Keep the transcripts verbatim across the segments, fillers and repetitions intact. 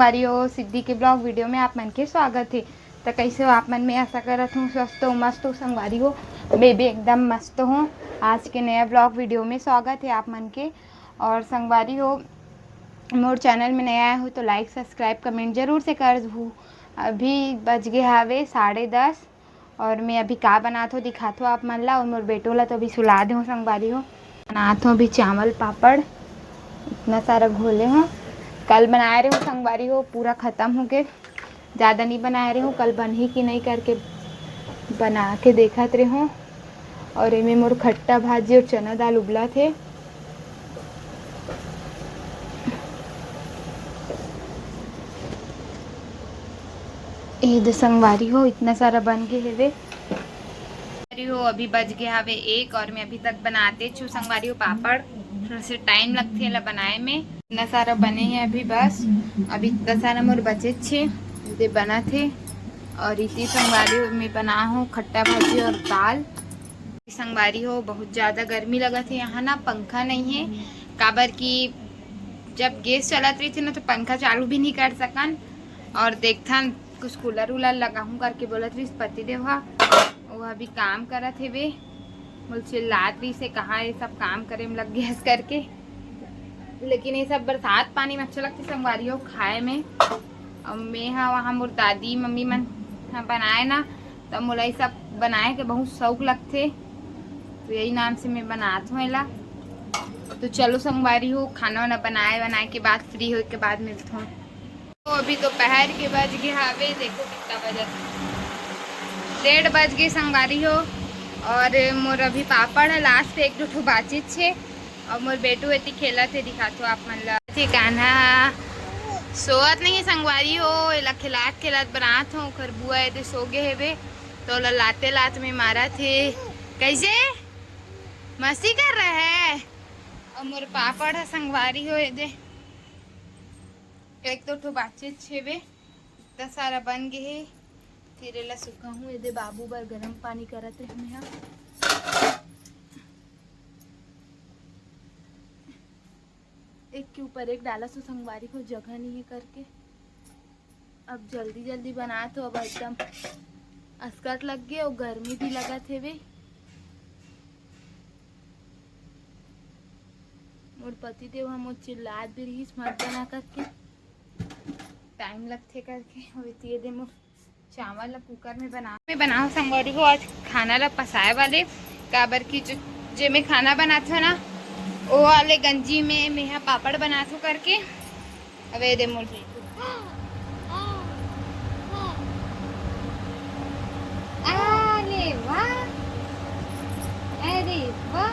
संगवारी हो, सिद्धि के ब्लॉग वीडियो में आप मन के स्वागत हे। त कैसे हो आप मन? मैं आशा करत हूँ स्वस्थ हो, मस्त हो संगवारी हो। मैं भी एकदम मस्त हूँ। आज के नया ब्लॉग वीडियो में स्वागत हे आप मन के। और संगवारी हो, मोर चैनल में नया आए हो तो लाइक, सब्सक्राइब, कमेंट जरूर से कर दू। अभी बज गे हावे साढ़े दस और मैं अभी का बनात हो दिखात हो आप मन ला। और मोर बेटो ला तो अभी सुला दे हो संगवारी हो। बनात हो अभी चावल पापड़, इतना सारा घोले हो। कल बनाए रहे हो संगवारी हो, पूरा खत्म हो गए, ज़्यादा नहीं बनाए रहे हो। कल बनही कि नहीं करके बना के देखत रहे हो। और एमे मोर खट्टा भाजी और चना दाल उबलत हे। ए दे संगवारी हो, इतना सारा बन गे हेवे। संगवारी हो, अभी बज गे हावे एक और मैं अभी तक बनाते छु संगवारी हो पापड़। थोड़ा से टाइम लगथे एला बनाए में। इतना सारा बने हे अभी, बस अभी इतना सारा मोर बचे छे, दे बनत हे। और इसी संगवारी हो मैं बना हूँ खट्टा भाजी और दाल। संगवारी हो, बहुत ज़्यादा गर्मी लगत हे यहाँ ना, पंखा नहीं है, काबर कि जब गैस चलत रही थी ना तो पंखा चालू भी नहीं कर सकन। और देखथन कुछ कूलर उलर लगाहूँ करके बोलत रही पति देव हा, वो अभी काम करत हेवे, बोल चिल्लात रही से कहाँ ये सब काम करे में लग गैस करके। लेकिन ये सब बरसात पानी में अच्छा लगथे संगवारी हो खाए में। और मैं हा वहाँ मोर दादी मम्मी मन हा बनाए ना, त मोला ये सब बनाए के बहुत शौक लगथे, तो यही नाम से मैं बनात हूँ एला। तो चलो संगवारी हो, खाना वाना बनाए बनाए के बाद फ्री होए के बाद मिलत हूँ। तो अभी दोपहर के बज गे हावे, देखो कितना बजत, डेढ़ बज गे संगवारी हो। और मोर अभी पापड़ है लास्ट एक दो ठो बाचित छे। और मोर बेटू एती खेलत हे, दिखाथो आप मन ला। ठीक कान्हा सोवत नहीं संगवारी हो, एला खिलात खिलात बनात हो। ओकर बुआ एदे सो गे हेबे, तो ओला लाते लात में मारत हे। कैसे मस्ती कर रहा है? और मोर पापड़ है संगवारी हो, एदे एक दो ठो बाचे छेबे, इतना सारा बन गे हे। फिर एला सुखाहूँ, एदे बाबू बर गरम पानी करत रहे मैं हा। एक के ऊपर एक डाला सो संगवारी हो, जगह नहीं है करके। अब जल्दी जल्दी बनात हो, अब एकदम अस्कट लग गे और गर्मी भी लगत हेवे। मोर पति देव हम चिल्लात भी रहीस मत बना करके, टाइम लगथे करके। अभी ये दे मोर चावल ला कुकर में बना, मैं बनाओ संगवारी हो आज खाना ला पसाए वाले, काबर की जो जे में खाना बनात हो ना, वो वाले गंजी में मेहा पापड़ बनात हो करके। अबे दे मोर बेटू। अरे वाह, अरे वाह,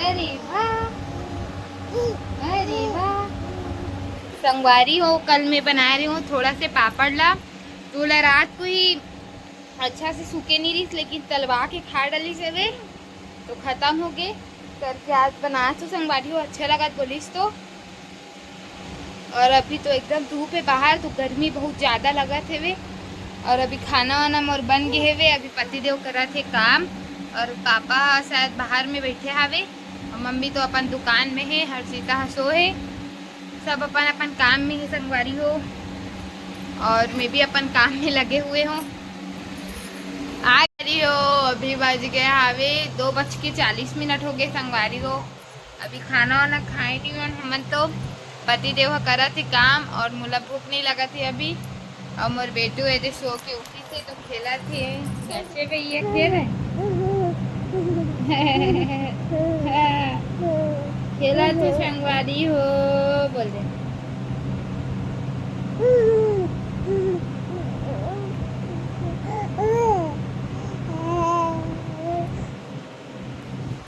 अरे वाह, अरे वाह। संगवारी हो, कल मैं बनाए रहे हूँ थोड़ा से पापड़ ला, तो ओला रात को ही अच्छा से सूखे नहीं रहीस, लेकिन तलवा के खा डालिस हवे, तो खत्म हो गए करके आज बनाए तो संगवारी हो, अच्छा लगत बोलिस तो। और अभी तो एकदम धूप है बाहर, तो गर्मी बहुत ज़्यादा लगत हेवे। और अभी खाना वाना मोर बन गए हेवे, अभी पति देव करत हे काम और पापा शायद बाहर में बैठे हावे और मम्मी तो अपन दुकान में है, हर्षिता ह सो है। सब अपन अपन काम में है संगवारी हो, और मैं भी अपन काम में लगे हुए हूँ। आ रही हो, अभी बज गए हावे दो बज के चालीस मिनट हो गए संगवारी हो। अभी खाना वाना खाए नहीं हन हमन, तो पति देव ह करत हे काम और मोला भूख नहीं लगत हे अभी। और मोर बेटू एदे सो के उठी से तो खेलत हे। कैसे भैया खेल है? खेलत हे संगवारी हो, बोल दे।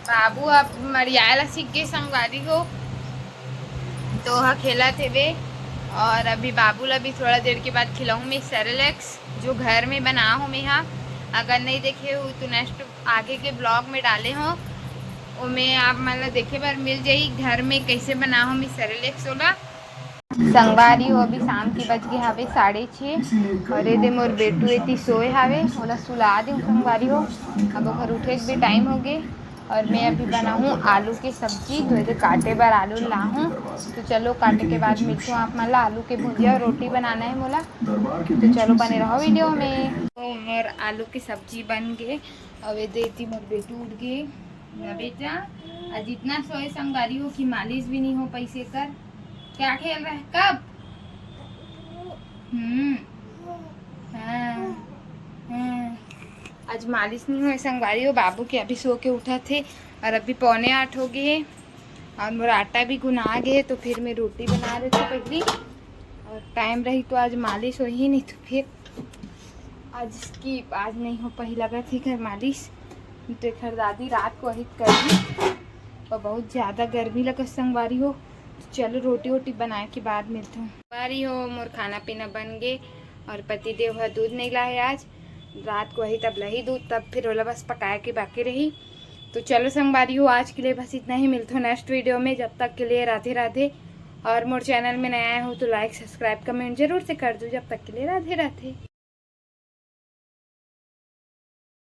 बाबू अब मरियाए ला सीख गए संगवारी हो, तो ओहा खेलत हेवे। और अभी बाबू ला भी थोड़ा देर के बाद खिलाऊँ मैं सेरेलैक्स, जो घर में बना हूँ मैं हा। अगर नहीं देखे हो तो नेक्स्ट आगे के ब्लॉग में डाले हो, ओमे आप मन ला देखे बर मिल जाही घर में कैसे बना हूँ मैं सेरेलैक्स ओला। संगवारी हो, अभी शाम के बज गए हावे साढ़े छः और एदे मोर बेटू एती सोए हावे, ओला सुला दे संगवारी हो। अब ओकर उठे के भी टाइम हो गए। और मैं अभी बनाहूँ आलू के सब्जी, तो एदे काटे बर आलू लाहूँ। तो चलो, काटे के बाद मिलथों आप मन ला। आलू के भुजिया और रोटी बनाना है मोला, तो चलो, बने रहो वीडियो में। और आलू की सब्जी बन गे। अब एदे एती मोर बेटू उठ गे। ना बेटा, आज इतना सोए संगवारी हो कि मालिश भी नहीं हो पैसे कर। क्या खेल रहा है? कब? हम्म। हाँ। हाँ। आज मालिश नहीं होए संगवारी हो, बाबू के अभी सो के उठा थे और अभी पौने आठ हो गए हे और मोर आटा भी गुना गए हे, तो फिर मैं रोटी बना देती पहली और टाइम रही तो आज मालिश होही, नहीं तो फिर आज इसकी आज नहीं हो पाही लगत हे घर मालिश, तो एकर दादी रात को अहित करही। और बहुत ज़्यादा गर्मी लगत संगवारी हो, तो चलो रोटी वोटी बनाए के बाद मिलते हैं। संगवारी हो, मोर खाना पीना बन गए और पति देव ह दूध नहीं लाए आज, रात को अही तब लही दूध, तब फिर ओला बस पकाए के बाकी रही। तो चलो संगवारी हो, आज के लिए बस इतना ही। मिलते हो नेक्स्ट वीडियो में, जब तक के लिए राधे राधे। और मोर चैनल में नया आए हो तो लाइक सब्सक्राइब कमेंट जरूर से कर दो। जब तक के लिए राधे राधे।